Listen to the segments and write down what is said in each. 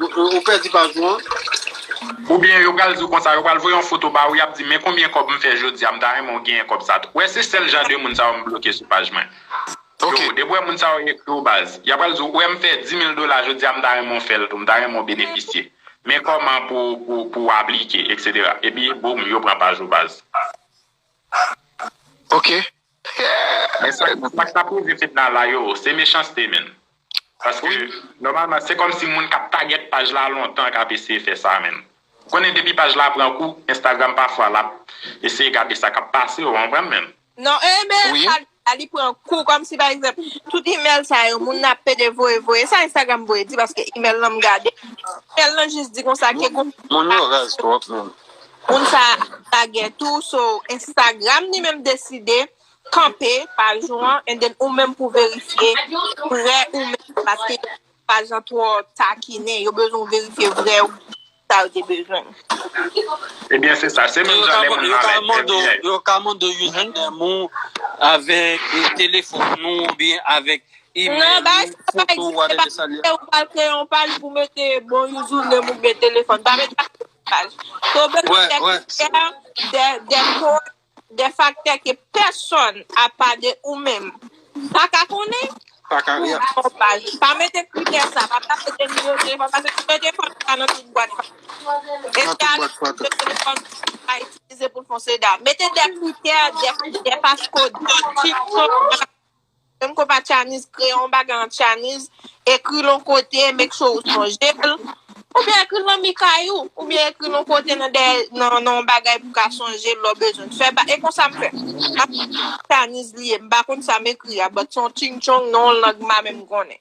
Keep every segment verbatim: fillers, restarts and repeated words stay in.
Ou, ou, ou pèdi paj ou an. Oubyen yo pral di w konsa, yo pral voye yon foto ba ou, y ap di, men konbyen kòb m fè jodi a, m ta renmen w genyen kòb sa tou. Wè, se sèl jan de moun sa yo m bloke sou paj mwen. Ok. Yo, depi w wè moun sa yo ekri w baz, y ap pral di w, wè, m fè dis mil dola jodi a, m ta renmen w fè l tou, m ta renmen w benefisye. Men kòman pou, pou, pou w aplike, etsetera. Epi, boum, yo pran paj ou baz. Ok. Men sa, sa k t ap rive Fedna la yo, se mechanste, menn. Paske, nòmalman, se kòmsi moun k ap tagèt paj la lontan k ap eseye fè sa, menn. Ou konnen depi paj la pran kou, Instagram pafwa l ap eseye gade sa k ap pase, ou konprann, menn? Non, e men, Wi. Sa li pran kou, kòmsi, pa egzanp, tout email sa yo, moun nan ap pede voye, voye. Sa Instagram voye di, paske email lan m gade. Email lan jis di konsa ke gon Moun yo raz twòp, menn. Moun sa tagèt ou, so Instagram li menm deside kanpe paj ou an, and then ou menm pou verifye vrè ou menm, paske paj lan twò takinen, yo bezwen w verifye vrè ou sa yo te bezwen. Ebyen, se sa. Se menm jan lè moun nan live F B I. Yo ka mande username ou avèk e, telefòn ou oubyen avèk email Non, bay ou, foto, whatever sa li. Ou pral kreye yon paj pou mete bon username oubyen telefòn. Pa mete paj. So, bezwen Ouais, de ouais. kritè, de, de kòd, de faktè ke pèsonn apa de ou menm pa ka konnen. Pa ka, Pou yeah. yon paj. Pa mete kritè sa, pa mete nimewo telefòn, paske nimewo telefòn sa nan tout bwat. Nan tout bwat, pa Nimewo telefòn pa itilize pou l fè yon seri de bagay. Mete de kritè, de, de passcode. Ti kòd, menm ke w pa Chinese, kreye yon bagay an Chinese, ekri l yon kote, make sure ou sonje l. Oubyen ekri l nan mi kay ou, oubyen ekri l yon kote nan dèyè, nan, nan yon bagay pou w ka sonje l lè w bezwen l. Fè ba, e konsa m fè. Chinese li ye, m pa konn sa m ekri a, but se yon ching chong, nan yon lang m pa menm konnen.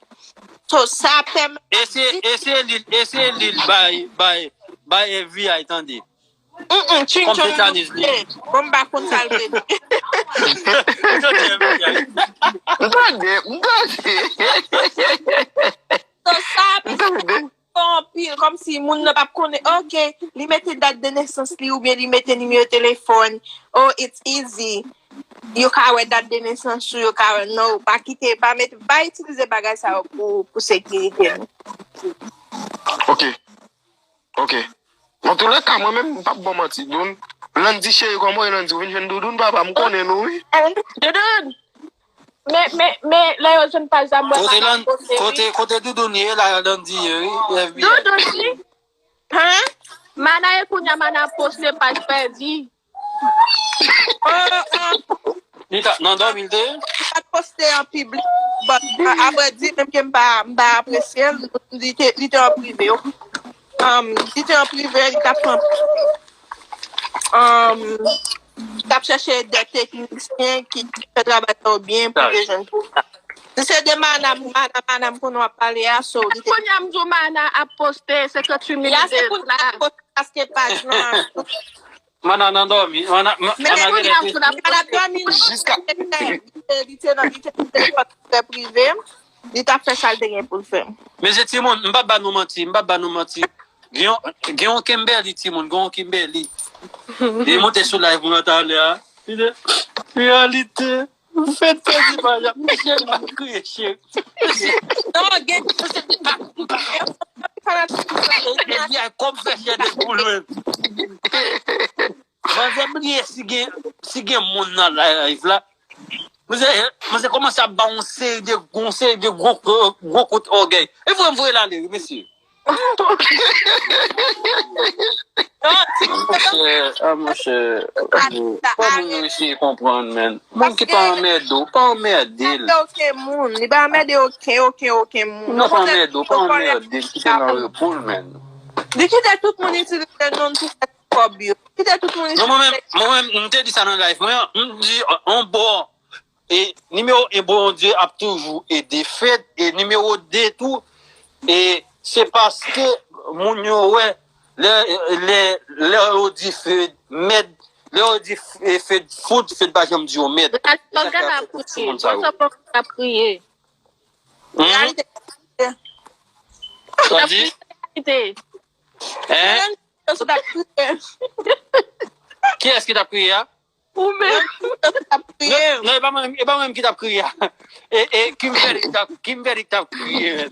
So, sa pèmèt Eseye, eseye li, eseye li bay, bay, bay F B I, tande. Mm, mm, ching Kòm chong se Chinese li. Bon, m pa konn sa l vle di. Tande F B I. M tande, m tande. So, sa M tande. Fè anpil, kòmsi moun nan p ap konnen, ok, li mete dat de nesans li oubyen li mete nimewo telefòn. Oh, it's easy. Yo ka wè dat de nesans ou, yo ka wè non, pa kite, pa mete, pa itilize bagay sa yo pou, pou sekirite nou. Ok. Ok. Antoulèka, mwen menm, m p ap ba w manti. Doun, Landy cheri, kòman w ye, Landy? Ou vin jwenn Doudoun, papa? M konnen nou, wi. Doudoun! Men, men, men, lè yo jwenn paj la, mwen Kote pa lan, poste, wi. kote, kote Doudoun ye la, Landy ye, wi, F B I. Doudoun, wi. Hein? Mana e kounye a, Mana poste paj pèdi. Oh, oh. Li ta, nan dòmi l te ye? Li pa t poste an piblik, but, a, a vrè di, menm ke m pa, m pa apresye l, li te, li te an prive. Um, li te an prive, li t ap fè, um, li t ap chèche de teknisyen ki fè travay sa yo byen pou yo jwenn pou sa. Si se de Mana, Mana, Mana, m konnen w ap pale a, so, li te. Kounye a m di w Mana ap poste senkanntuit mil. Ya, se kounye a ap poste paske paj lan. Mana nan dòmi. Mana, ma- Men Mana kounye a gen m ap ap dòmi. Jiska- Li te, li te nan, li te nan telefòn fè prive. Li t ap fè sa l te gen pou l fè. Mesye timoun, m p ap ba nou manti, m p ap ba nou manti. Gen yon, gen yon Kimberly, timoun, gen yon Kimberly. Li monte sou live mwen talè a. Li di, reyalite, m fèk pèdi paj la. Mesye, m ap kriye, cheri. Non, gen fanatik. Kòm fè chè de poul, men. Manzè bliye si gen, si gen moun nan live la. Manzè, manzè kòmanse ap ba yon seri de, yon seri de gwo, gwo kout ògèy. E vre m voye l ale, wi, mesye. Monchè, ah, monchè, fò moun yo eseye konprann, men. Moun ki pa anmède w, pa anmède l. Okenn moun. Li pa anmède okenn, okenn, okenn moun. Non, pa anmède w, pa anmède l. Kite l nan repo l, men. Li kite tout moun itilize non l pou fè kòb yo. Kite tout moun Non, mwen menm, mwen menm, m te di sa nan live mwen, m di, on bò, e nimewo en, Bondye ap toujou ede Fed, e nimewo de tou, e se paske moun yo wè, lè, lè, lè yo di Fed mèd, lè yo di F- e Fed fout, Fed pa janm di yo mèd. E sa k fè tout sou moun sa yo. Ap kriye. Hmm? Sa di? Hein? Kiyès ki t ap kriye a? Ou menm, ou t ap kriye. Non, non, e pa mwen, e pa mwen ki t ap kriye a. E, e Kimberly ki t ap, Kimberly ki t ap kriye, men.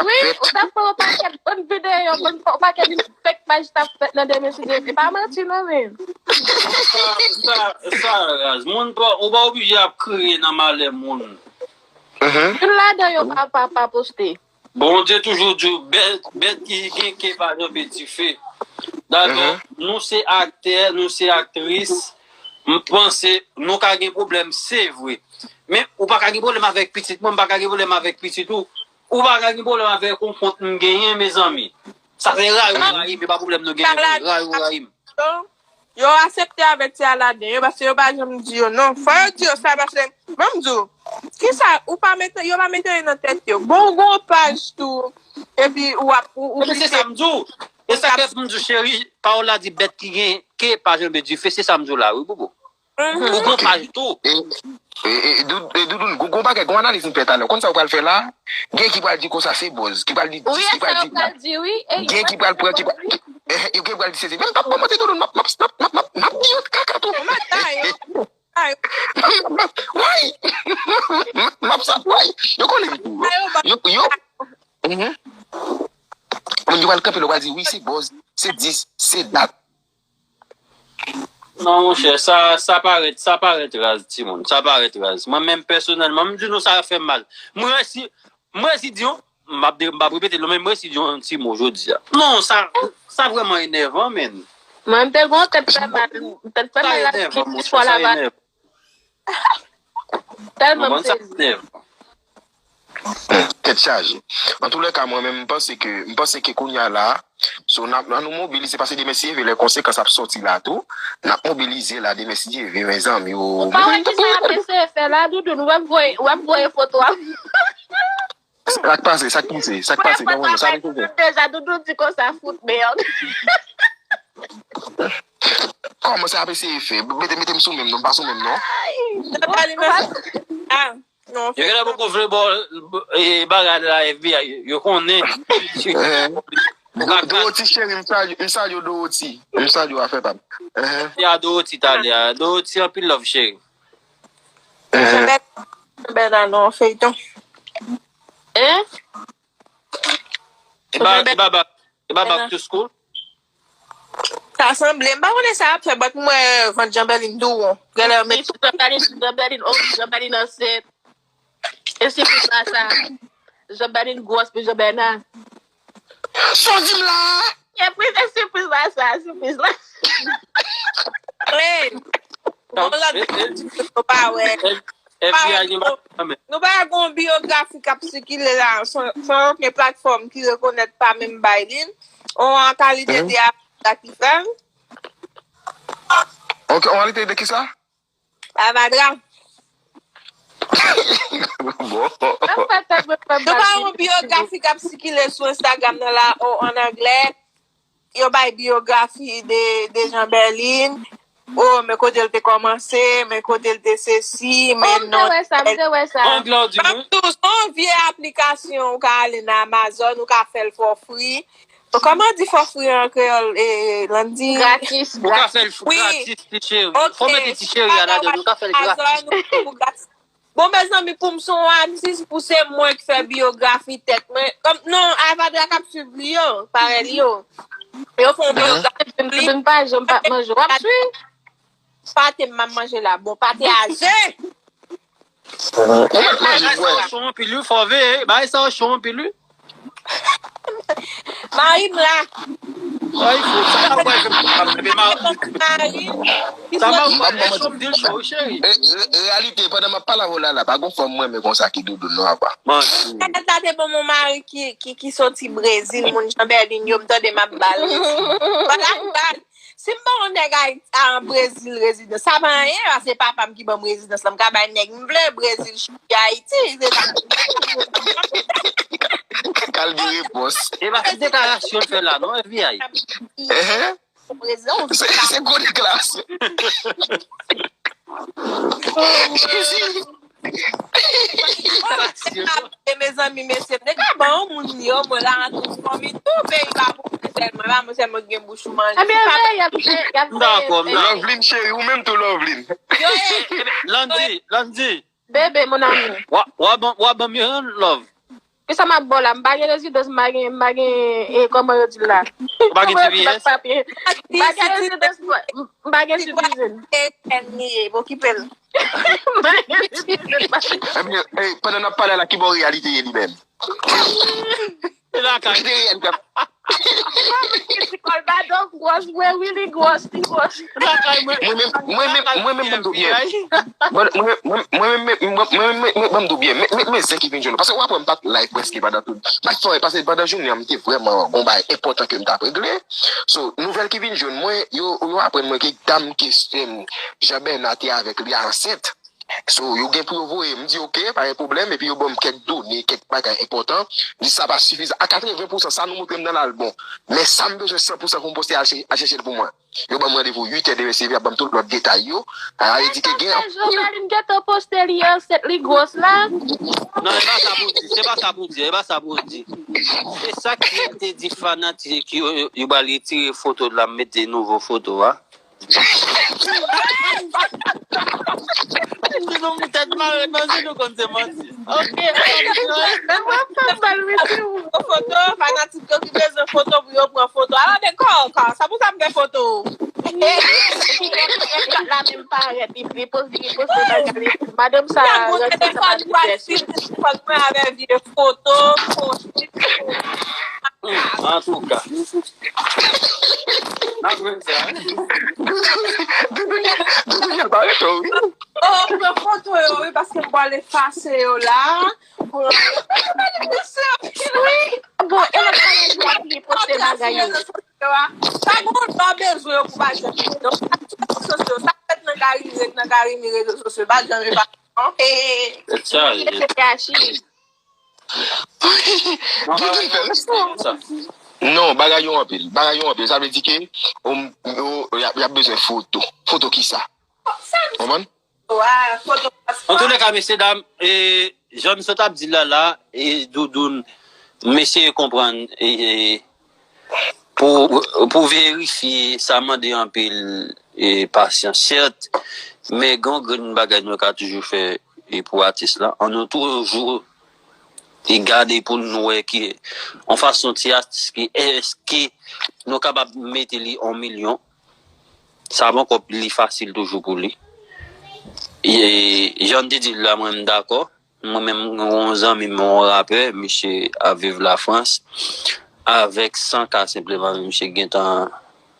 ap fèt. Wi, ou t ap fè yon pakèt bann videyo, bann pakèt fake paj t ap fèt nan demen si Dye vle. E pa manti non, men. Sa, sa, sa raz. Moun pa, ou pa oblije ap kriye nan malè moun. Youn ladan yo pa, pa, pa poste. Bondye toujou di w, bèt, bèt ki gen ke pa janbe dife. Dabò, nou se aktè, nou se aktris. M panse nou ka gen pwoblèm, se vre. Men ou pa ka gen pwoblèm avèk pitit mwen, m pa ka gen pwoblèm avèk pitit ou. Ou pa ka gen pwoblèm avèk yon kont m genyen, mezanmi. Sa se rayi ou rayi m, e pa pwoblèm nou genyen, rayi ou rayi m. Yo aksepte avèk ti Aladen yo, paske yo pa janm di yo non. Fò yo di yo sa, paske, ban m di w, kisa, ou pa mete, yo pa mete yo nan tèt yo. Bon, gon paj tou, epi ou ap, ou, ou Ebyen, se sa m di w. E sa k fè m di w, cheri, pawòl la di bèt ki gen ke pa janbe dife, se sa m di w la, wi, Bobo. Ou gon paj tou. E, e, e, Dou- e, Doudoun, gon, gon bagay, gon analiz m fè talè. Konn sa ou pral fè la? Gen ki pral di konsa se bòz, ki pral di Wi, dis, e ki pral sa yo di pral di, wi. E gen ki pral pran, ki pral, eh, eh, gen ki pral di sezi. Men m p ap kòmante Doudoun, m ap, m ap, m ap, m ap, m ap di yon kaka tou. Ou mata yo. Ay, Why? M ap sa, why? Yo konnen m tou. Yo, yo. Mhm. Moun yo pral kanpe, yo pral di, wi, se buzz, se dis, se dat. Non, monchè, sa, sa parèt, sa parèt raz, timoun. Sa parèt raz. Mwen menm, pèsonèlman, m di nou sa fè m mal. Mwen resi, mwen resi di yon, m ap, de- m ap repete l, men mwen resi di yon ti mo jodi a. Non, sa, sa vrèman enèvan, men. Mwen, m te gen yon tèt fè mal. Tèt fè mal la, plis fwa la pa. Tèlman m sezi. Tèt chaje. Antoulèka, mwen menm, m panse ke, m panse ke kounye a la, so, n ap, an nou mobilize, paske demen si Dye vle, lè konsekans ap sòti la tou, n ap mobilize la, demen si Dye vle, mezanmi, o. Ou pa wè kisa y ap eseye fè la, Doudoun? W ap voye, w ap voye foto a. Sa k pase, sa k pase, sa k pase, non, non, sa k pase. Deja, Doudoun di konsa, fout mèd. Kòman sa ap eseye fè? Mete, mete m sou menm non, m pa sou menm non. Ay, Doudoun, ou pa- Yo genlè poko vle ba w bagay la F B I, yo konnen. Dorothy cheri, m salye, m salye w Dorothy. M salye w afè pa m. Ya Dorothy talè a. Dorothy anpil love cheri. Bèl nan feyton. Hein? E ba, e ba, e ba back to school? Sa sanble, m pa konnen sa ap fè, but m wè vant Jean Berlin tou won. Genlè yo met Jean Berlin, Jean Berlin, oh, Jean Berlin ansent. E sipriz la sa. Jean Berlin gwòs pou Jean Bernard. Sa w di m la? E pri, e sipriz la sa, sipriz la. Hey! Bon, lòt nou pa wè. Nou pa gen yon biyografi k ap sikile la sou okenn platfòm ki rekonèt pa menm Biden. Ou an kalite de avoka ki fè l. Ok, ou an kalite de kisa? Avadra. Bon. Nou pa yon biyografi k ap sikile sou Instagram nan la, ou an anglè. Yo bay biyografi de, de Jean Berlin. Oh, men kote l te kòmanse, men kote l te sesi, men non. M te wè sa, m te wè sa. Anglè di mwen. Yon vye aplikasyon ou ka ale nan Amazon, ou ka fè l for free. Kòman di for free an kreyòl, eh, Landy? Gratis. Ou ka fè l gratis, ti cheri. Fò mete ti cheri a ladan, ou ka fè l gratis. Bon, mezanmi, pou m se yon atis, pou se mwen ki fè biyografi tèt mwen. Kòm, non, Avadra k ap swiv li yo, parèy li yo. Yo fè yon biyografi. Vin pa janm pa manje. W ap swiv? Pate m ap manje la. Bon, pate a je. Ou mèt manje, bwè. Cho anpil, wi, fò veye. Bagay sa yo cho anpil, wi. Mari m la. Ay, fò sa pa wè ke m ap bebe mari. Sa mari mwen e cho m di l cho, wi, cheri. Reyalite, pandan m ap pale avè w la, la, pa gon fanm mwen renmen konsa ki Doudoun non, apa. Kèt la te bon, mon mari ki, ki, ki soti Brezil, moun Jan Bèlin yo, m tande m ap ba l resi. Wala, ba l. Si m ba yon nèg Ayiti, a, an Brezil rezidans, sa pa anyen, paske papa m ki ban m rezidans la, m ka bay nèg m vle, Brezil, Chili, Ayiti, se sa. Kal gen repons. E pa ti deklarasyon l fè la, non, F B I? Se gwo deklarasyon. E mezanmi, mesye, m te ka ban yon moun yo, mwen la an tou fanmi, tou peyi pa pou mwen sèlman, pa mwen sèlman gen bouch ou manje. Ebyen, y ap, y ap, y ap. M dakò, m dakò. Loveline, cheri, ou menm tou, Loveline. Yo, Landy, Landy. Bebe, mon amour. Wa, wa ban, wa ban m yon love. Kisa m ap ba w la? M pa gen rezidans, m pa gen, m pa gen, e, kòman yo di l la? Ou pa gen G P S? Papye. M pa gen rezidans, m pa gen citizen. Okipe l. M pa gen citizen. Ebyen, ey, pandan n ap pale la, ki bò reyalite ye li menm? E lakay. Ki te reyalite? Ti kòl badon gwòs, vre, wi, li gwòs, li gwòs. Lakay mwen. Mwen menm, mwen menm, mwen menm, ban m di w byen. Mwen, mwen, mwen, mwen, mwen, mwen, mwen, mwen, mwen, ban m di w byen. Men, men, men, zen ki vin jwenn nou. Paske w ap wè m pa t live prèske pandan tout. Bay fò, paske pandan jounen an, m te vrèman gon bagay enpòtan ke m t ap regle. So, nouvèl ki vin jwenn mwen, yo, yo aprann mwen ke dam ke, em, Jean Bernard te avèk li a ansent. So, yo gen pou yo voye, m di, "Ok, pa gen pwoblèm," epi yo ban m kèk done, kèk bagay enpòtan. M di, "Sa pa sifizan. A katreven pousan, sa nou montre m nan la, l bon. Men sa m bezwen san pousan pou m poste, al chè-, al chèche l pou mwen." Yo ban m randevou uit è demen, se y ap ban m tout lòt detay yo. A, yo di ke gen anpil. Jomaline gentan poste li ansent, li gwòs la. Non, e pa sa pou di, se pa sa pou di, e pa sa pou di. Se sa ki te di fanatik yo, yo, yo pral retire foto la, mete nouvo foto a. Si nou pou tèt mare, non, si nou konn se manti. Ok. Mwen pa mal, mesye. Pran foto, fanatik yo ki bezwen foto pou yo pran foto. Ala de kò, kò, sa pou sa m fè foto. La menm parèt, li li poze li poze bagay li. Madanm sa Gwo telefòn, li pral filme telefòn mwen avè vye foto, poste. Antouka. N ap jwenn sa. Doudou Nyèl pa rete wi. Oh, pran foto yo, wi, paske m pral efase yo la. Pou Wi. Bon, e lòt pale li ap li poste bagay yo. Sa gon lò bezwen yo pou pa janm. Donk, sa tout rezo sosyo, sa fèt nan Gary, ret nan Gary, mi rezo sosyo, pa janm efase. Tèt chaje. Se te achiv. Non, bagay yo anpil. Bagay yo anpil. Sa vle di ke um, yo, y ap y ap bezwen foto. Foto kisa? Konprann? Wa, foto An tou lè ka, mesye dam, e, jan m sot ap di l la la, e, Doudoun, m eseye konprann, e, e, pou, pou verifye, sa mande anpil e, pasyans, sèt, men gen yon grenn bagay nou ka toujou fè e, pou atis lan. An nou toujou e, gade pou nou wè ki yon fason ti atis ki èske nou kapab mete li yon milyon. Sa poko li fasil toujou pou li. E, jan m te di l la, mwen m dakò. Mwen menm, m gen yon zanmi m, yon rapè, misye ap viv Lafrans. Avèk san ka senpleman, misye gentan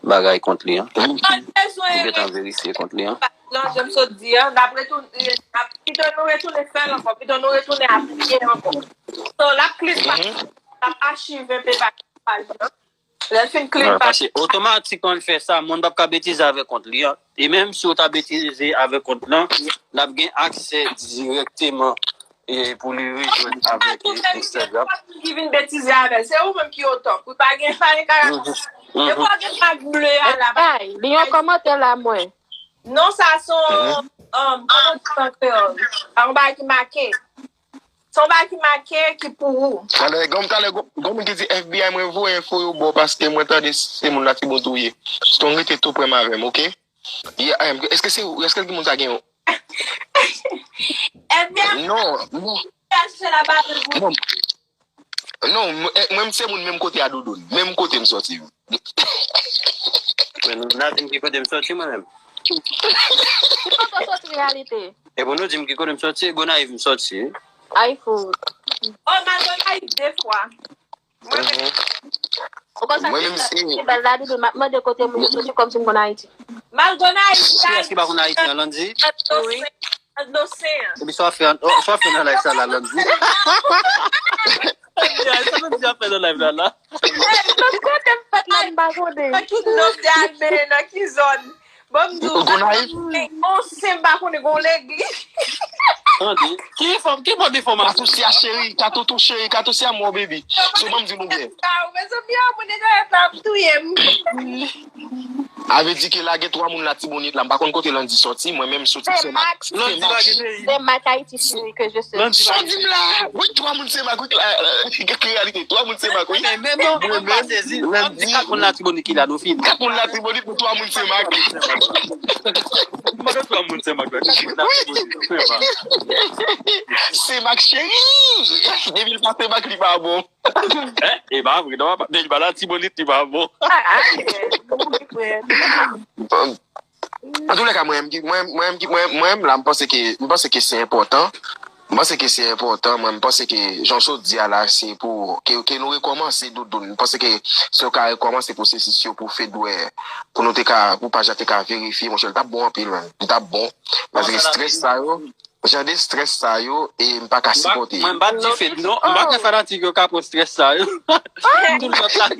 bagay kont li an. Li gentan verifye kont li an. Non, jan m sot di an, n ap retounen, n ap, pito nou retounen fè l ankò, pito nou retounen aplike l ankò. So, l ap klik pa, l ap achive pe paj lan. Lè l fin klik pa. Paske otomatikman l fè sa, moun p ap ka betize avèk kont li an. E menm si w ta betize avèk kont lan, l ap gen aksè dirèkteman e, pou li rejwenn avèk e, Instagram. Ki vin betize avè l, se ou menm ki otan. Pou pa gen pa gen kara. E pou gen pa ble a la. Ay, li yon kòmantè la mwen. Non, sa son um, kòman di an kreyòl? Sa yon bagay ki make. Se yon bagay ki make ki pou ou. Talè, gon talè, gon gon moun ki di F B I mwen voye enfo yo bò paske mwen tande se moun Latibonit ou ye. Ton rete tou prè m avè m, oke? Yeah, um, èske se ou, èske moun sa gen yon F B I Non, non, a chèche la ba pou non. Non, mwen mwen se moun menm kote a Doudoun. Menm kote m sòti. Men nou la di m ki kote m sòti mwen menm. Ki kote w soti reyalite? E pou nou di m ki kote m sòti, Gonayiv m sòti. Ay fout. Oh, m al Gonayiv de fwa. Ou konn sa Mwen menm ki si bèl la Doudou, m ap mande kote moun yo soti kòmsi m konn Ayiti. M al Gonayiv. Kiyès ki pa konn Ayiti an, Landy? Andosen. Andosen. Epi sa w ap fè, sa w ap fè nan live sa la, Landy? Sa Landy ap fè nan live la la? Tout kote m fèt la m pa konnen. Nan ki zòn te al, nan ki zòn? Bon, m di w, Gonayiv? On sen m pa konnen gon legliz. Tande. Ki fòm, ki mòd enfòmasyon? Katosia cheri, katoto cheri, katosia mò baby. So ban m di nou byen. Sa, ou bezwen byen, moun netwaye sa ap touye m. A vle di ke la gen twa moun Latibonit la, m pa konn kote Landy soti, mwen menm soti Senmak. Landy pa gen peyi. C'est ma Tahiti chérie que je suis. Landy Sa pa w di m la, wi, twa moun Senmak, wi, ki reyalite, twa moun Senmak, wi. Men, men non, mwen pa sezi. Landy kat moun Latibonit ki la, nou fini. Kat moun Latibonit pou twa moun Senmak. Mwen twa moun Senmak la, kat moun Latibonit, nou fini. Senmak cheri. Depi l pa Senmak, li pa bon. E pa vre, non, depi l pa Latibonit, li pa bon. Antoulèka, mwen menm ki mwen mwen ki mwen mwen menm la, m panse ke m panse ke se enpòtan. M panse ke se enpòtan, mwen m panse ke jan w sot di a la, se pou ke ke nou rekòmanse Doudoun. M panse ke si w ka rekòmanse pwosesis yo pou Fedwè, pou nou te ka, pou paj la te ka verifye, monchè, l t ap bon anpil, man. L t ap bon. Paske strès sa yo, jan de strès sa yo, e m pa ka sipòte. Mwen m pa t di Fed non, m pa kwè fanatik yo ka pran strès sa yo. M di l pa t la.